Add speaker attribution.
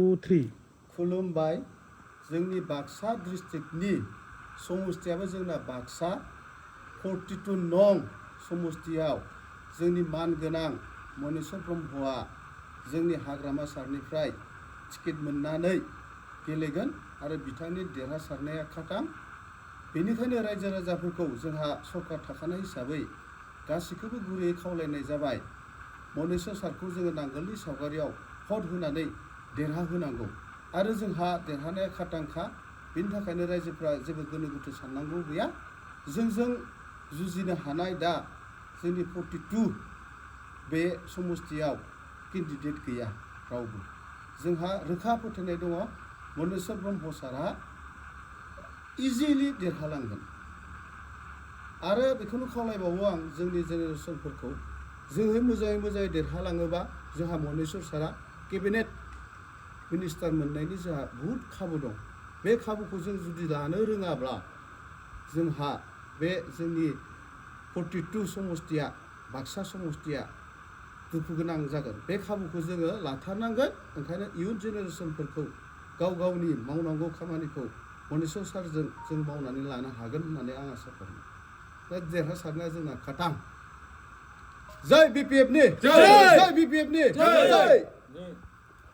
Speaker 1: 2, 3
Speaker 2: खुलुमबाय जोंनि बाक्सा डिस्ट्रिक्टनि समस्थियाबो जोंना बाक्सा 42 नं समस्थियाव जोंनि मानगोनां मनेस्वर ब्रह्मआ जोंनि हाग्रामा सारनिफ्राय टिकेट मोननानै गेलेगोन आरो बिथांनि देरहासारनाया खाथां। बेनिखायनो रायजो राजाफोरखौ जोंहा सरकार थाखानाय हिसाबै गासैखौबो गुरैयै खावलायनाय जाबाय। मनेस्वर सारखौ जोङो नांगोलनि सावगारियाव भट होनानै देरहाहोनांगौ आरो जोंहा देरहानाया खाथांखा। बेनि थाखायनो रायजोफ्रा जेबो गोनो गोथो साननांगौ गैया। जोंजों जुजिनो हानाय दा जोंनि 42 बे समस्थियाव केन्डिडेट गैया रावबो। जोंहा रोखा फोथायनाय दङ मनेस्वर ब्रह्म सारआ इजिलि देरहालांगोन। आरो बेखौनो खावलायबावो आं जोंनि जेनेरेसनफोरखौ, जोङो मोजाङै देरहालाङोबा जोंहा मनेस्वर सारआ केबिनेट मिनिस्टार मोननायनि जोंहा बहुद खाबु दं। बे खाबुखौ जों जुदि लानो रोङाब्ला जोंहा बे जोंनि 42 समस्थिया बाक्सा समस्थिया दुखु गोनां जागोन। बे खाबुखौ जोङो लाथारनांगोन। ओंखायनो इयुन जेनेरेसनफोरखौ गाव गावनि मावनांगौ खामानिखौ मनेस्वर सारजों जों मावनानै लानो हागोन होननानै आं आसा खालामो। दा देरहासारनाया जोंना खाथां। जय BPF नि जय BPF नि जय।